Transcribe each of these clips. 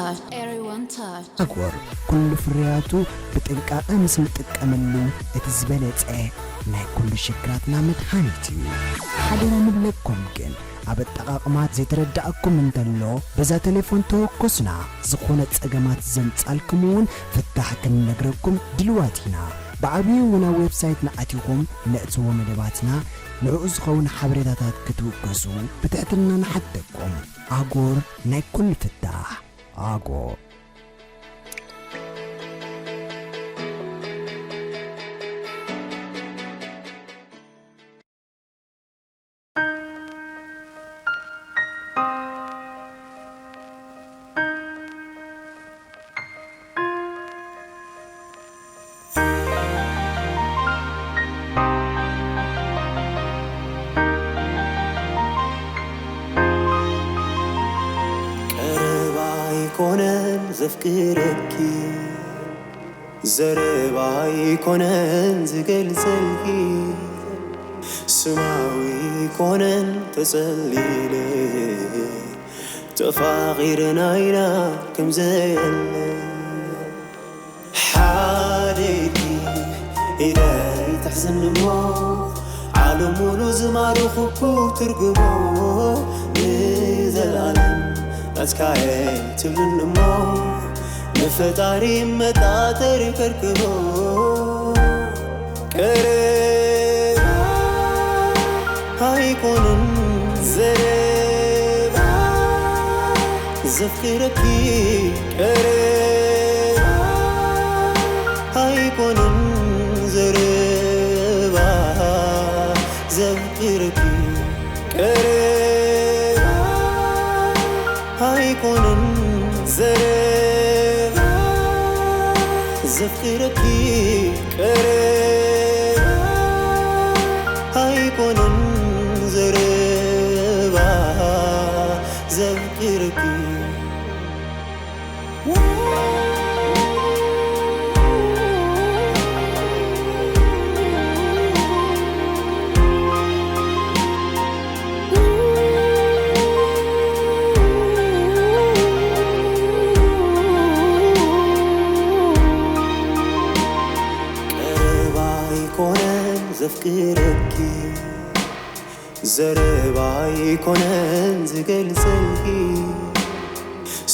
Everyone touch. ኣጎር ኩሉ ፍርያቱ ብጥንቃቐ ምስ ንጥቀመሉ እቲ ዝበለጸ ናይ ኩሉ ሽግራትና መድሃኒት እዩ። ሓደራ ንብለኩም ግን ኣብ ኣጠቓቕማ ዘይተረዳእኩም እንተሎ በዛ ቴሌፎን ተወከሱና። ዝኾነ ጸገማት ዘምጻልኩም እውን ፍታሕ ክንነግረኩም ድልዋት ኢና። ብዓብዩ እውን ኣብ ዌብሳይትና ኣቲኹም ነእትዎ መደባትና ንዕኡ ዝኸውን ሓበሬታታት ክትውከሱ ብትሕትና ንሓተኩም። ኣጎር ናይ ኩሉ ፍታሕ። ኣጎር። ቀረባ ኣይኮነን ዘፍቅረኪ፣ ዘረባ ኣይኮነን ዝገልጸልኪ፣ ስማዊ ኣይኮነን ተጸሊለ፣ ተፋቒርና ኢና ከም ዘየለ። ሓደይቲ ኢደይ ትሕዝኒ እሞ፣ ዓለም ሙሉ ዝማርኹኩ ትርጉሞ፣ ንዘለኣለም ናትካየ ትብልኒ እሞ፣ ንፈጣሪ መጣጠሪ ከርክቦ። ቀረባ ኣይኮነን ዘረባ ዘፍቅረኪ፣ ቀረባ ኣይኮነን ዘረባ ዘፍቅረኪ፣ ቀረባ ኣይኮነን ዘረባ ዘፍቅረኪ፣ ቀረባ ኣይኮነን ዘረባ ዘፍቅረኪ። ቀረባ ኣይኮነን ዘፍቅረኪ፣ ዘረባ ኣይኮነን ዝገልጸልኪ፣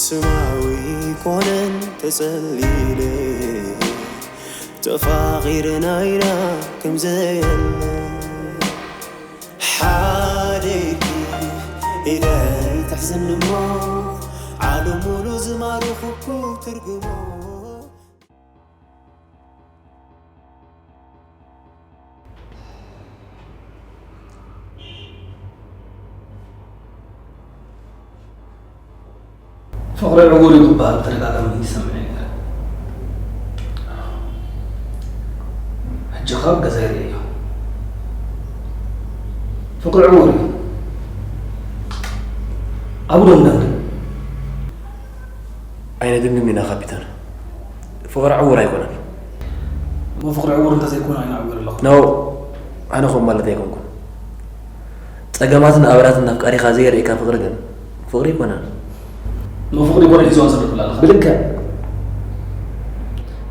ስማዊ ኣይኮነን ተጸሊለ፣ ተፋቒርና ኢና ከም ዘየለ። ሓደይቲ ኢደይ ትሕዝኒ እሞ፣ ዓለም ሙሉ ዝማርኹኩ ትርጉሞ። ፍቕሪ ዕዉር እዩ ክበሃል ብተደጋጋሚ ይሰምዕ እዩ ነይረ። ሕጂ ኸኣ ኣብ ገዛይ ርእየዮ። ፍቕሪ ዕዉር እዩ። ኣብኡ ዶ ንደምድም? ኣይነድምድም ኢና ካፒታን። ፍቕሪ ዕዉር ኣይኮነን። እሞ ፍቕሪ ዕዉር እንተዘይኮነ ኣይነዕውር ኣለኹ። ኖ፣ ኣነ ከምኡ ማለት ኣይኮንኩን። ጸገማትን ኣበራትን ኣፍቃሪኻ ዘየርእየካ ፍቕሪ ግን ፍቕሪ ኣይኮነን። እሞ ፍቕሪ ኮነ ሒዝዋ ዘሎ ትብል ኣለኻ? ብልክዕ።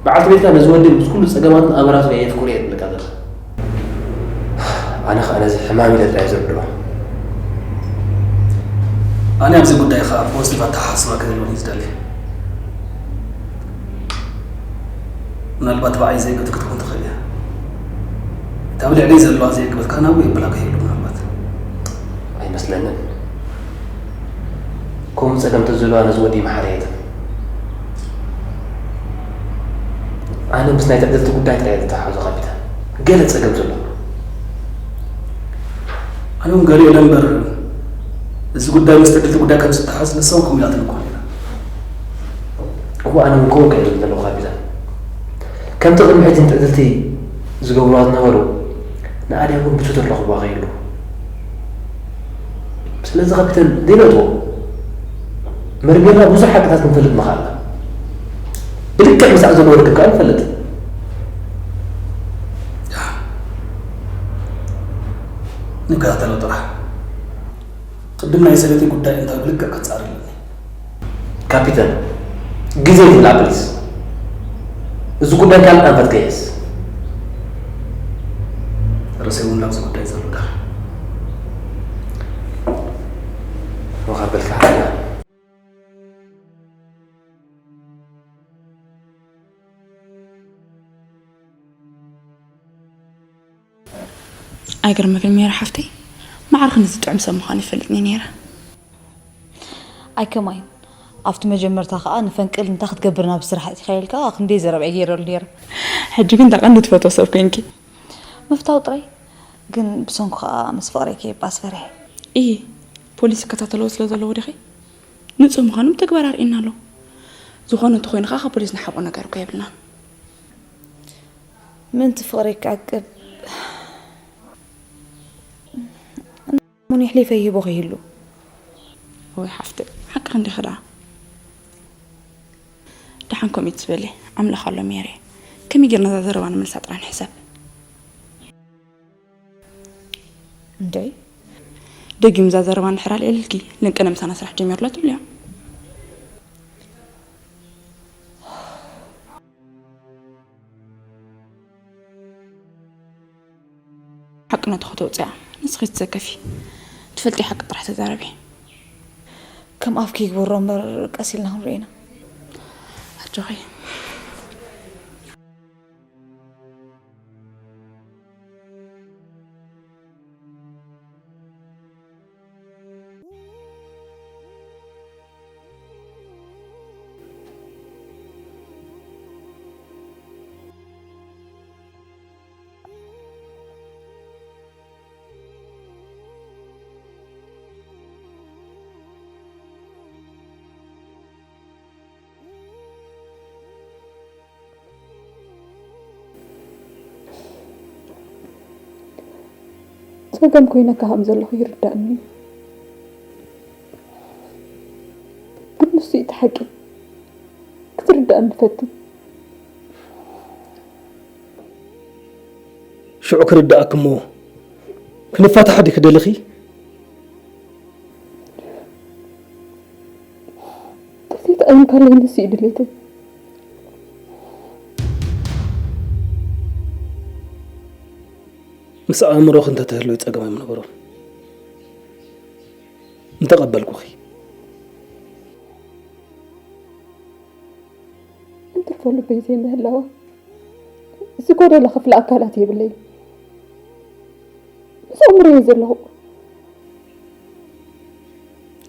በዓልቲ ቤትካ ነዚ ወዲ ምስ ኩሉ ጸገማትን ኣበራቱን እየ የፍቅሮ እየ ትብለካ ዘለኻ። ኣነ ኸኣ ነዚ ሕማም ኢለ ጥራይ እየ ዝርድኦ። ኣነ ኣብዚ ጉዳይ ኸኣ ፖዚቲቭ ኣተሓሳስባ ክህልወኒ ዝደሊ። ምናልባት ብዓይ ዘይገቱ ክትኮን ትኽእል እያ። እታ ብልዕለይ ዘለዋ ዘይገበትካ ናብኡ የበላካ ይህሉ ምናልባት። ኣይመስለንን። ከምኡ ጸገም ተዝህልዋ ነዚ ወዲ ይመሓረ እየ። ኣነ ምስ ናይ ትዕድልቲ ጉዳይ ጥራይ እየ ዝተሓሓዞ ካፒታን። ገለ ጸገም ዘሎ። ኣነ እውን ገሊኡ ኢለ እምበር፣ እዚ ጉዳይ ምስ ትዕድልቲ ጉዳይ ከም ዝተሓዝ ንሳ እውን ከምኡ ኢላትኒ እኳ ነይራ። እወ፣ ኣነ እውን ከምኡ እየ ዝብል ዘለኹ ካፒታን። ከምቲ ቅድሚ ሕጂ ንትዕድልቲ ዝገብርዋ ዝነበሩ፣ ንኣድያም እውን ብትዊተር ረኽብዋ ከይህልዉ። ስለዚ ካፒታን ዘይነጥቦ መርሚርና ብዙሕ ሓቅታት ክንፈልጥ ምኽኣልና። ብልክዕ ምስኣ ዘለዎ ርክብ ከኣ ንፈልጥ። ንከታተሎ ጥራሕ። ቅድም ናይ ሰበይቲ ጉዳይ እንታይ ብልክዕ ክትጻር ኣለኒ። ካፒተን፣ ግዜ ይብላ ፕሊስ። እዚ ጉዳይ ካልእ ኣንፈት ከይሕዝ። ርእሰይ እውን ኣብዚ ጉዳይ ዘሎ ዳር ወኻበልካ። ኣይገርመክን ሜራ ሓፍተይ፣ ማዕርኽን ዝጥዕም ሰብ ምዃኑ ይፈልጥኒ ነይረ። ኣይከማይን ኣብቲ መጀመርታ ከዓ ንፈንቅል እንታይ ክትገብር ናብ ስራሕ እቲኻ ኢልካ ክንደይ ዘረባ እየ ገይረሉ ነይረ። ሕጂ ግን ተቐንዲ ትፈትዎ ሰብ ኮንኪ። ምፍታው ጥራይ ግን ብሰንኩ ከዓ ምስ ፍቕረይ ከየባስ ፈሪሐ። እሂ ፖሊስ ይከታተልዎ ስለ ዘለዎ ዲኺ? ንጹህ ምዃኑ ብተግባር ኣርእዩና ኣሎ። ዝኾነ እንተኾይኑ ከዓ ካብ ፖሊስ ንሓብኦ ነገር እኮ የብልናን። ምእንቲ ፍቕረይ ክዕቅብ እሞ የሕሊፈ ይህቦ ከይህሉ። ወይ ሓፍተይ ሓቅኺ እንዲኺ ደኣ። ደሓን ከምኡ ትበሊ ኣምላኽ ኣሎ ሜሪ። ከመይ ጌርና እዛ ዘረባ ንመልሳ ጥራይ ንሕሰብ። እንዴ ደጊም እዛ ዘረባ እንድሕር ኣልዒልልኪ ልንቅነ ምሳና ስራሕ ጀሚሩ ኣሎ ትብልዮ። ሓቅነቱ ከተውፅያ ንስኺ ትዘከፊ ትፈልጢ ሓቂ ጥራሕ ተዛረቢ። ከም ኣፍኪ ይግበሮ እምበር ቀስ ኢልና ክንሪኦ ኢና። ኣጆኺ። ጸገም ኮይነካ ከም ዘለኹ ይርዳእኒ እዩ። ግን ንሱ እዩ እቲ ሓቂ። ክትርዳእኒ ፈትን። ሽዑ ክርዳእኪ እሞ ክንፋታሕ ድዩ ክደልኺ? ተዘይተቐይምካለይ ንሱ እዩ ድሌተይ። ምስ ኣእምሮኺ እንተትህልዊ ጸገም ኣይምነበሮን። ምተቐበልኩኺ። እንትርፎ ልበይ ዘይምህላዋ ዝጎደለ ክፍሊ ኣካላት የብለይን። ምስ ኣእምሮይ እየ ዘለኹ።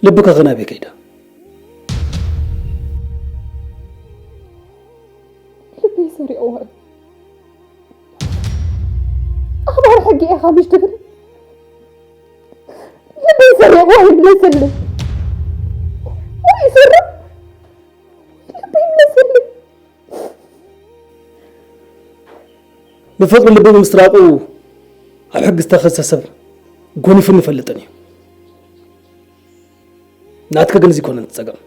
ልብኺ ከ ናበይ ከይዳ? ልበይ ሰሪቕዋ እዩ። ኣኽባሪ ሕጊ ኢኻ ምሽ ትብል? ልበይ ሰሪቕዋ ይምለሰለይ። ወይ ይሰርቕ። ልበይ ይምለሰለይ። ብፍቕሪ ልቢ ብምስራቑ ኣብ ሕጊ ዝተኸሰ ሰብ ጎኒፉኒ ይፈልጥን እዩ። ናትኪ ግን እዚ ኣይኮነን እቲ ጸገም።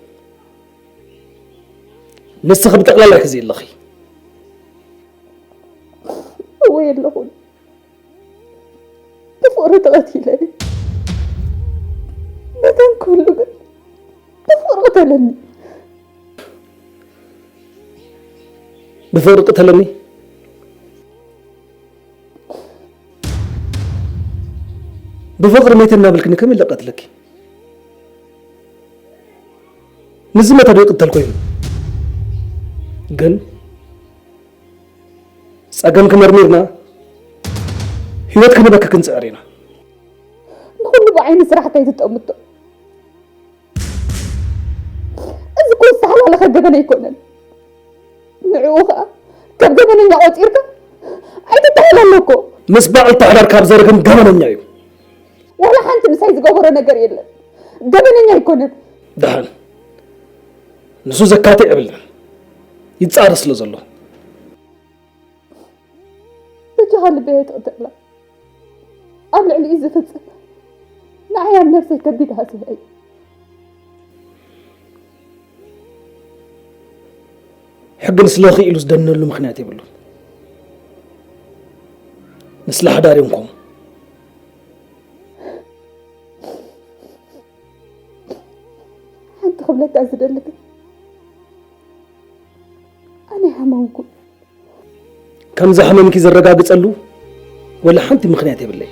ንስኺ ብጠቕላላ ኢኺ ዘየለኺ። እወ የለኹን። ብፍቕሪ ተቐቲለ እየ። መታን ክህሉ ግን ብፍቕሪ ቅተለኒ። ብፍቕሪ ቅተለኒ? ብፍቕሪ መይተ እናበልክኒ ከመይ ኢለ ቀትለኪ? ንዝመተ ዶ ይቅተል ኮይኑ? ግን ጸገምኪ መርሚርና ህይወት ክንህበኪ ክንጽዕር ኢና። ንኹሉ ብዓይኒ ስራሕካ እዩ ትጠምቶ። እዚ እኮ ዝተሓላለኸ ገበን ኣይኮነን። ንዕኡ ኸኣ ከም ገበነኛ ቆጺርካ ኣይትተሓላሎ እኮ። ምስ በዓልቲ ሓዳር ካብ ዘርግን ገበነኛ እዩ። ዋላ ሓንቲ ምሳይ ዝገበሮ ነገር የለን። ገበነኛ ኣይኮነን። ደሓን ንሱ ዘካትዕ የብልናን። ይጻረ ስለ ዘሎ። በጃኻ ልበይ ኣይትቕተላ። ኣብ ልዕሊኡ ዝፍጽም ንዓይ ኣብ ነብሰይ ከቢድ ሃስያ እዩ። ሕጊ ንስለኺ ኢሉ ዝደነሉ ምኽንያት የብሉን። ንስለ ሓዳር እዮም ከምኡ። ሓንቲ ክብለካ ዝደሊ ግን ከምዚ ሕመምኪ ዘረጋግጸሉ ወላ ሓንቲ ምኽንያት የብለይ።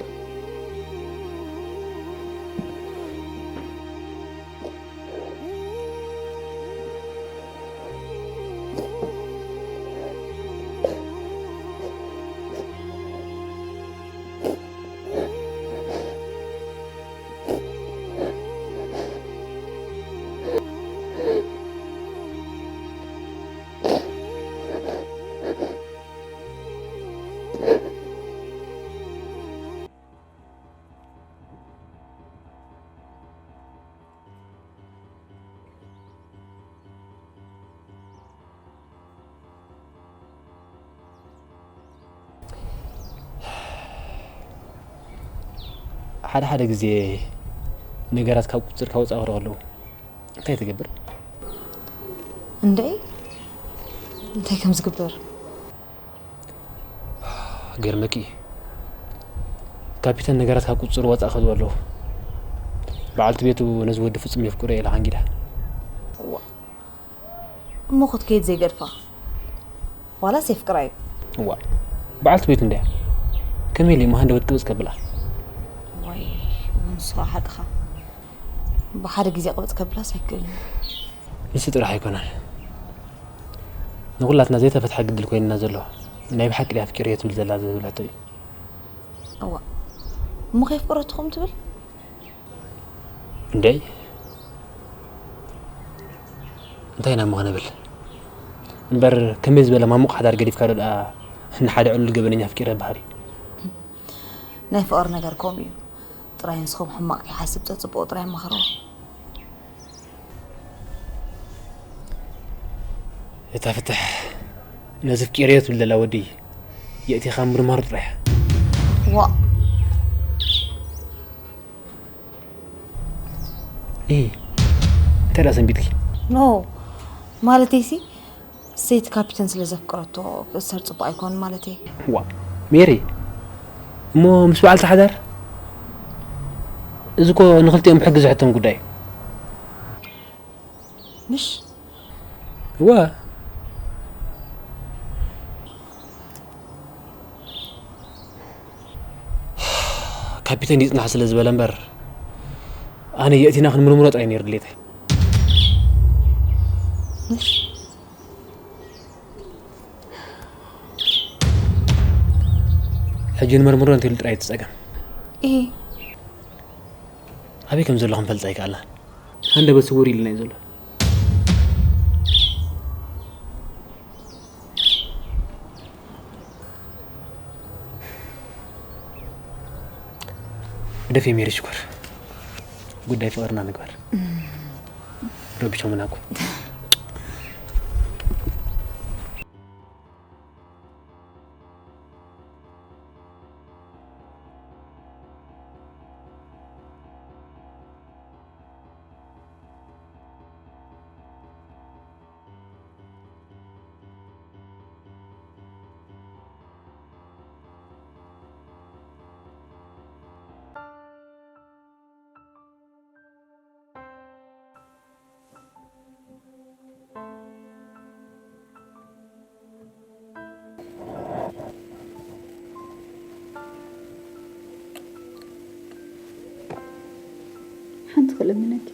ሓደ ሓደ ግዜ ነገራት ካብ ቁፅር ካብ ወፃእ ክረው ኣለዉ። እንታይ ትገብር? እንደ እንታይ ከም ዝግበር? ገርመኪ፣ ካፒተን ነገራት ካብ ቁፅር ወፃእ ከዝበለዉ። በዓልቲ ቤቱ ነዚ ወዲ ፍፁም የፍቅሮ ኢላ ሓንጊዳ። እሞ ክትከይድ ዘይገድፋ ዋላስ የፍቅራ እዩ? እዋ፣ በዓልቲ ቤቱ እንድያ። ከመይ ኢለ እሞ ሃንደበት ቅብፅ ከብላ? ወይ ንስኻ ሓቅኻ። ብሓደ ግዜ ቅብፅ ከብላስ ኣይክእልን። ንሱ ጥራሕ ኣይኮነን፣ ንኹላትና ዘይተፈትሐ ግድል ኮይንና ዘሎ። ናይ ብሓቂ ድያ ኣፍቂረዮ ትብል ዘላ ዝብል ሕቶ እዩ። እዋ እሞ ከየፍቅረትኹም ትብል? እንደይ፣ እንታይ ኢና እሞ ክንብል? እምበር ከመይ ዝበለ ማሙቕ ሓዳር ገዲፍካ ዶ ደኣ ንሓደ ዕሉል ገበነኛ ኣፍቂረ በሃል እዩ? ናይ ፍቕሪ ነገር ከምኡ እዩ። ጥራይ ንስኹም ሕማቕ ከይሓስብ ጸጽብኦ ጥራይ መኽርዎ። እታ ፍትሕ ነዚ ኣፍቂረዮ ትብል ዘላ ወዲ የእቲኻ ምርማሩ ጥራይ። ዋእ ኢ እንታይ ደኣ ሰንቢጥኪ? ኖ ማለተይሲ ሰይቲ ካፒተን ስለ ዘፍቅረቶ ክእሰር ጽቡቕ ኣይኮን ማለተይ። ዋ ሜሪ እሞ ምስ በዓልቲ ሓዳር እዚ እኮ ንክልቲኦም ሕጊ ዝሕቶም ጉዳይ እዩ። ምሽ እዋ ካፒተን ይጽናሕ ስለ ዝበለ እምበር ኣነ የእቲና ክንምርምሮ ጥራይ ነይሩ ድሌተይ። ምሽ ሕጂ ንመርምሮ እንተኢሉ ጥራይ እቲ ጸገም። ኢ ኣበይ ከም ዘሎ ክንፈልጥ ኣይከኣልናን። ሃንደበት ስውር ኢሉና እዩ ዘሎ። ግደፊ ሜሪ ሽኮር፣ ጉዳይ ፍቕርና ንግበር። ረቢሾምና እኮ። ሓንቲ ክልምነኪ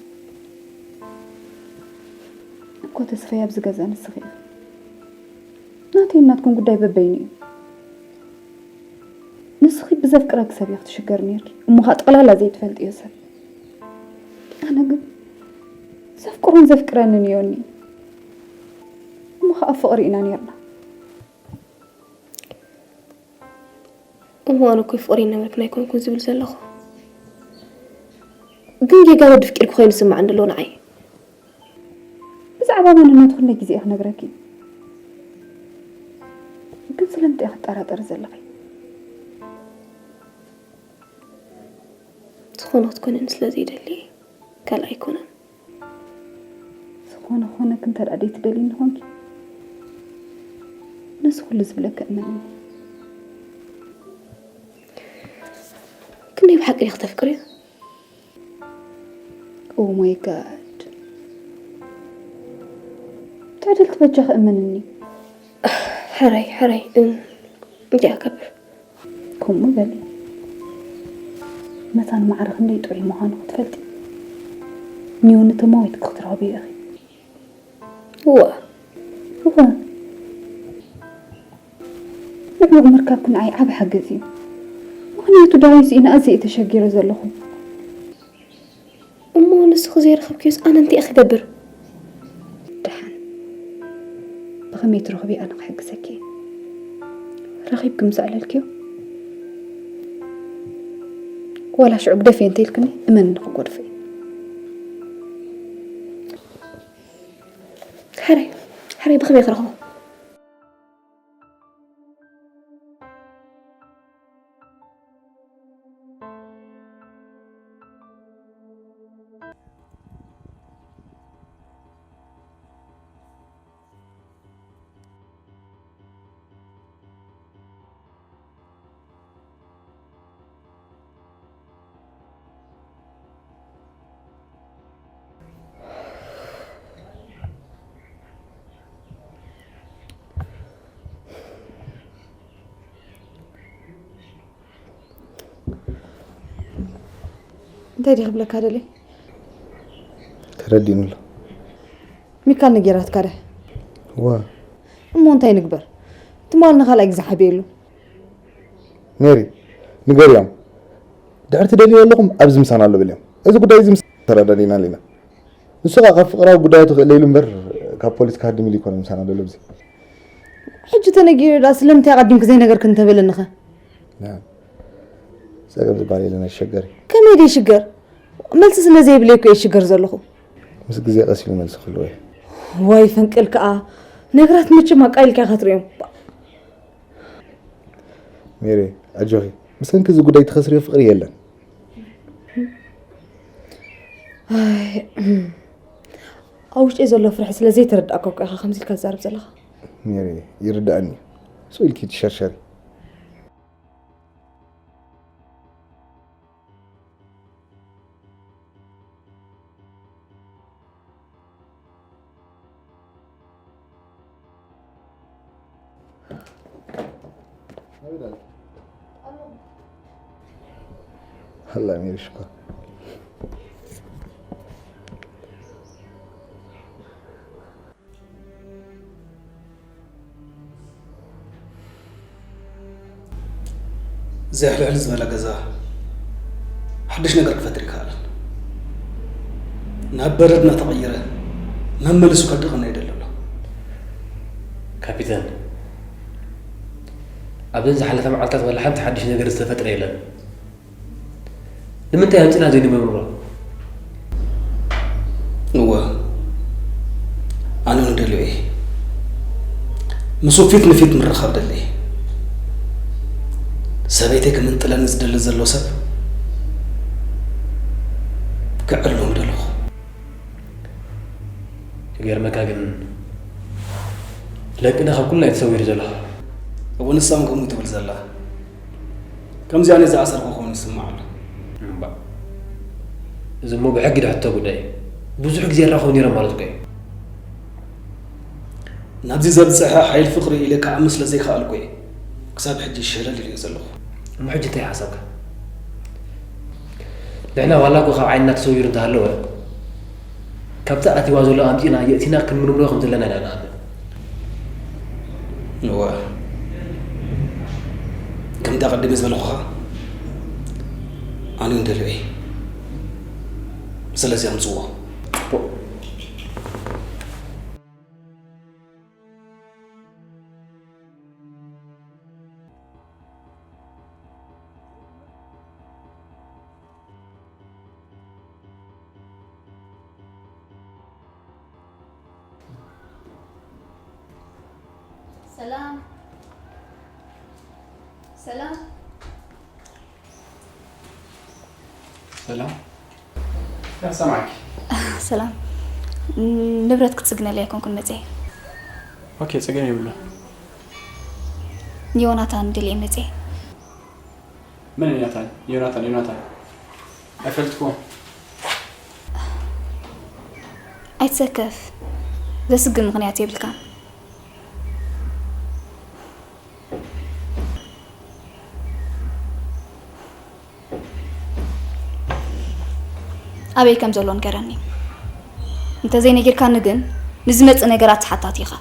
እኮ ተስፋይ ኣብዚ ገዛ ንስኺ ኢኺ። ናተይን ናትኩም ጉዳይ በበይኑ እዩ። ንስኺ ብዘፍቅረኪ ሰብ ኢኺ ትሽገሪ ነይርኪ እሞ ኸኣ ጠቕላላ ዘይትፈልጥዮ ሰብ። ኣነ ግን ዘፍቅሮን ዘፍቅረንን እዮኒ እሞ ኸኣ ኣብ ፍቕሪ ኢና ነይርና። እሞ ኣነ እኮ ፍቕሪ ይነበርክን ኣይኮንኩን ዝብል ዘለኹ ግን ጌጋ ወዲ ፍቂርኪ ኮይኑ ዝስምዓኒ ኣሎ ንዓይ። ብዛዕባ መንነቱ ክንደይ ግዜ እየ ክነግረኪ? ግን ስለምንታይ ክትጠራጠሪ ዘለኺ? ዝኾነ ክትኮነኒ ስለ ዘይደሊ ካልእ ኣይኮነን። ዝኾነ ክኾነኪ እንተ ደኣ ደይትደልይኒ ኾንኪ ነዚ ኩሉ ዝብለኪ እመንኒ። ክንደይ ብሓቂ ዲኺ ተፍቅርዮ? Oh my God ትዕድልቲ በጃኺ እመንኒ። ሕራይ ሕራይ እም፣ እንታይ ኣገብር? ከምኡ በሊ። መታን ማዕረ ክንደይ ጥዑይ ምዃኑ ክትፈልጢ፣ ኒው ንተማዊትኪ ክትረኽብዮ ኢኺ። እዋ። እዋ። ምዕቡቕ ምርካብኪ ንዓይ ዓቢ ሓገዝ እዩ። ምኽንያቱ ዳዊት እዩ ንኣዘይ እየ ተሸጊረ ዘለኹ። እሞ ንስኺ ዘይረኸብክዮስ ኣነ እንታይ እየ ክገብር? ደሓን። ብኸመይ ትረኽቢ ኣነ ክሕግዘኪ እየ። ረኺብኪ ምስ ኣዕለልክዮ፣ ዋላ ሽዑ ግደፍዮ እንተኢልክኒ፣ እመንኒ ክጎድፎ እዩ። ሕራይ፣ ሕራይ ብኸመይ ክረኽቦ? እንታይ ድየ ክብለካ ደልየ? ተረዲኡኒ ኣሎ። ሚካል ነጊራትካ ዶ? እዋ። እሞ እንታይ ንግበር? ትማል ንኻልኣይ ግዜ ሓቢኤሉ። ሜሪ፣ ንገርዮም። ድሕሪ ትደልይዎ ኣለኹም ኣብዚ ምሳና ኣሎ በልዮም። እዚ ጉዳይ እዚ ምስ ተረዳዲና ኣለና። ንሱ ኸኣ ካብ ፍቕራዊ ጉዳያቱ ክእለ ኢሉ እምበር ካብ ፖሊስ ክሃድም ኢሉ ኣይኮነን ምሳና ዘሎ ኣብዚ። ሕጂ ተነጊሩ ደኣ ስለምንታይ ኣቐዲምኪ ዘይነገርክን እንተበለኒኸ? ያ፣ ጸገም ዝበሃል የለን፣ ኣይትሸገሪ። ከመይ ደይሽገር? መልሲ ስለ ዘይብለይ እኮ እየ ዝሽገር ዘለኹ። ምስ ግዜ ቀስ ኢሉ መልሲ ክህልዎ እዩ። ዋይ ፈንቅል ከኣ፣ ነገራት መቸም ኣቃሊልካ ኢኻ ትርእዮም። ሜሪ፣ ኣጆኺ። ብሰንኪ እዚ ጉዳይ ትኸስርዮ ፍቕሪ የለን። ኣይ፣ ኣብ ውሽጠይ ዘሎ ፍርሒ ስለ ዘይተረዳእካ እኮ ኢኻ ከምዚ ኢልካ ትዛረብ ዘለኻ። ሜሪ፣ ይርድኣኒ እዩ። ስቕ ኢልኪ ትሸርሸሪ። ኣላ ሜሪ ሽኮር። እዚ ሕልሕል ዝበለ ገዛ ሓድሽ ነገር ክፈጥር ይከኣል። ናብ በረድ እናተቐየረ መመሊሱ ከድቕና ይደሊ ኣሎ። ካፒተን፣ ኣብዘን ዝሓለፈ መዓልታት ዋላ ሓንቲ ሓድሽ ነገር ዝተፈጥረ የለን። ንምንታይ ኣምጺና ዘይንመርምሮ? እወ፣ ኣነ ንደልዮ እየ። ምስኡ ፊት ንፊት ምርኻብ ደሊ እየ። ሰበይተይ ክምንጥለኒ ዝደሊ ዘሎ ሰብ ክዕልዎ ምደለኹ። ይገርመካ ግን፣ ለቅነ ካብ ኩልና እዩ ተሰዊሩ ዘሎ። እወ፣ ንሳ እውን ከምኡ ትብል ዘላ። ከምዚ ኣነ ዝኣሰርኩ ክኸውን ይስምዓ ኣሎ። እምባእ፣ እዚ እሞ ብሕጊ ድሕቶ ጉዳይ እዩ። ብዙሕ ግዜ ይራኸቡ ነይሮም ማለት እኮ እዩ። ናብዚ ዘብጽሐ ሓይል ፍቕሪ ኢለ ክኣምን ስለ ዘይከኣልኩ እየ ክሳብ ሕጂ ሸለል ኢለዮ ዘለኹ። እሞ ሕጂ እንታይ ሓሳብካ? ንሕና ዋላ እኮ ካብ ዓይንና ተሰዊሩ እንተሃለወ፣ ካብቲ ኣትይዋ ዘሎ ኣምጺእና የእቲና ክንምርምሮ ከም ዘለና ኢና ንኣምን። እወ፣ ከምቲ ኣቐዲመ ዝበልኩኻ፣ ኣነ እውን ደልዮ እየ። ስለዚ ኣምጽዎ። ጽቡቕ። ሰላም። ሰላም። ሰላም። ሰላም። ንብረት ክትጽግነለይ ኣይኮንኩን መጽየ። ኦኬ፣ ጸገም የብሉን። ዮናታን ደልየ መጽየ። መን እዩ ዮናታን? ዮናታን፣ ዮናታን። ኣይፈልጥኩዎን። ኣይትሰከፍ። ዘስግእ ምኽንያት የብልካን። ኣበይ ከም ዘሎ ንገረኒ። እንተዘይነጊርካኒ ግን ንዝመጽእ ነገራት ተሓታቲ ኢኻ።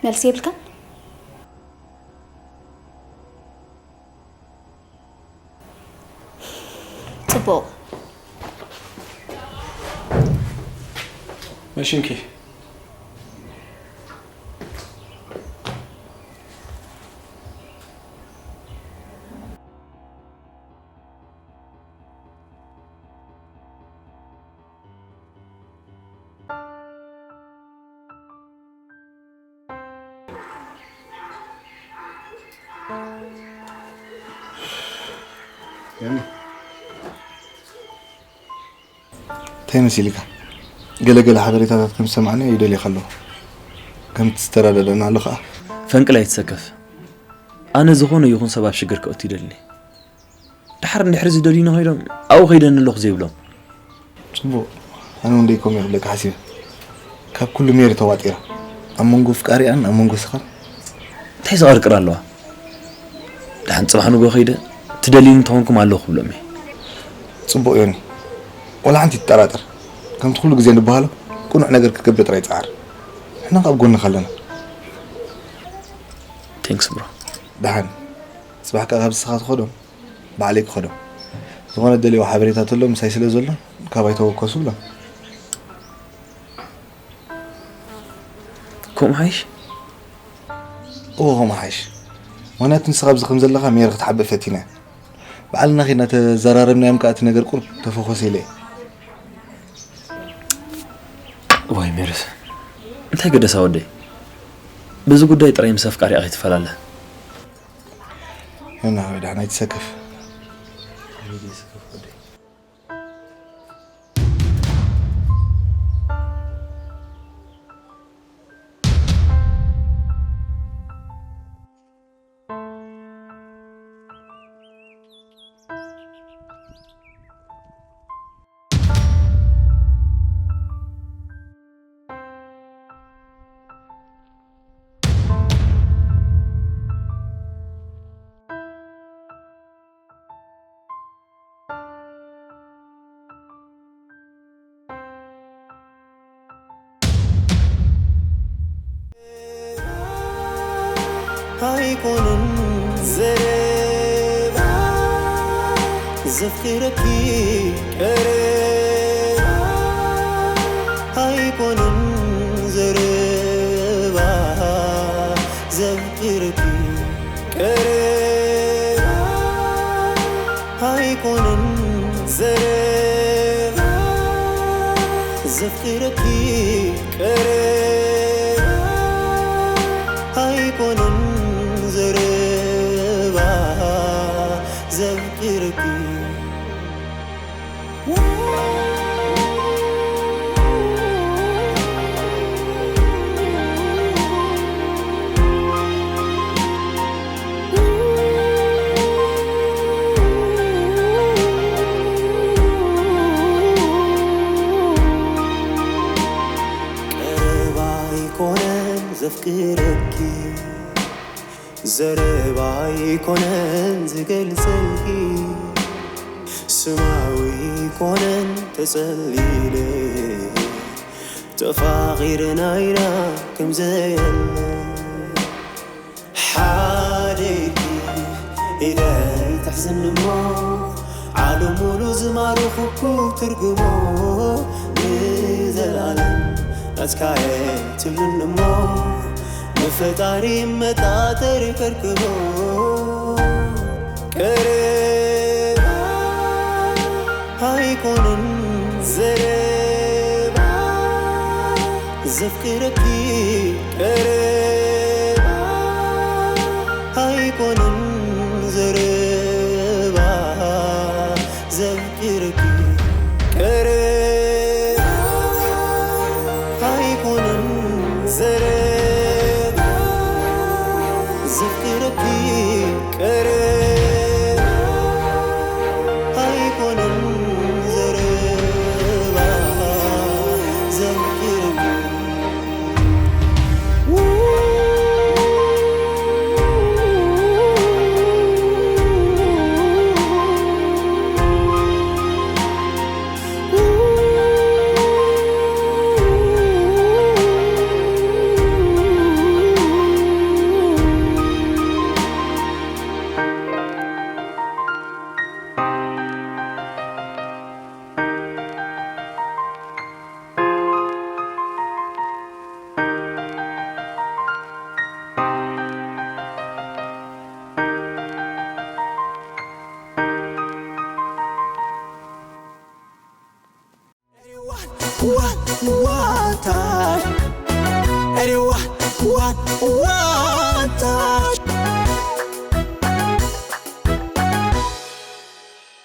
መልሲ የብልካን? ጽቡቕ። መሽንኪ። እንታይ መሲልካ? ገለ ገለ ሓበሬታታት ከም ዝሰማዕናዮ ይደልየካ ኣለኹ። ከም እትተረዳድኣና ኣሎ ኸኣ። ፈንቅል ኣይትሰከፍ። ኣነ ዝኾነ ይኹን ሰብ ኣብ ሽግር ከእቱ ይደልኒ። ድሓር እንድሕሪ ዝደልዩኒ ኸይዶም ኣብኡ ኸይደኒ ኣለኹ ዘይብሎም። ጽቡቕ። ኣነ እውን ደይኮም እየ ክብለካ ሓሲበ። ካብ ኩሉ ሜሪ ተዋጢራ። ኣብ መንጎ ፍቃሪኣን ኣብ መንጎ ስኻን እንታይ ዘቐርቅር ኣለዋ? ደሓን ጽባሕ ንጎ ኸይደ ትደልዩኒ እንተኾንኩም ኣለኹ ክብሎም እየ። ጽቡቕ ዮኒ። ወላ ሓንቲ ትጠራጠር። ከምቲ ኩሉ ግዜ ንበሃሎ ቅኑዕ ነገር ክትገብር ጥራይ ጸዓር። ንሕና ከኣ ኣብ ጎንኻ ኣለና። Thanks bro። ደሓን። ጽባሕ ከኣ ካብ ስኻ ትኸዶም ባዕለይ ክኸዶም። ዝኾነ ደልዮ ሓበሬታ ተሎ ምሳይ ስለ ዘሎ ካባይ ተወከሱ ብሎም። ከምኡ ሓይሽ? እዎ ከምኡ ሓይሽ። ምኽንያቱ ንስኻ ኣብዚ ከም ዘለኻ ሜሪ ክትሓብእ ፈቲና። ባዕልና ኸይድና ተዘራረብናዮም ከኣ እቲ ነገር ቁሩብ ተፈኾሰ ኢለ እየ። ዋይ ሜሪስ፣ እንታይ ገደሳ ወደይ? በዚ ጉዳይ ጥራይ ምስ ኣፍቃሪኣ ከይትፈላለ። ዮና ወይ ደሓን ኣይትሰከፍ። ኣይኮነን ዘረባ ዘፍቅረኪ ቀረባ ኣይኮነን ዘረባ ዘፍቅረኪ ቀረባ ኣይኮነን ዘረባ ዘፍቅረኪ ቀረባ ኣይኮነን ዘረባ ዘፍቅረኪ ቀረባ ኣይኮነን ዘፍቅረኪ ዘረባ ኣይኮነን ዝገልጸልኪ ስማዊ ኣይኮነን ተጸሊለ ተፋቒርና ኢና ከም ዘየለ ሓደ ኢድኪ ኢደይ ትሕዝኒ እሞ ዓለም ሙሉ ዝማረኹኩ ትርጉሞ ንዘለኣለም ናትካየ ትብልኒ እሞ ንፈጣሪ መጣጠሪ ከርክቦ ቀረባ ኣይኮነን ዘረባ ዘፍቅረኪ ቀረባ ኣይኮነን ዘረባ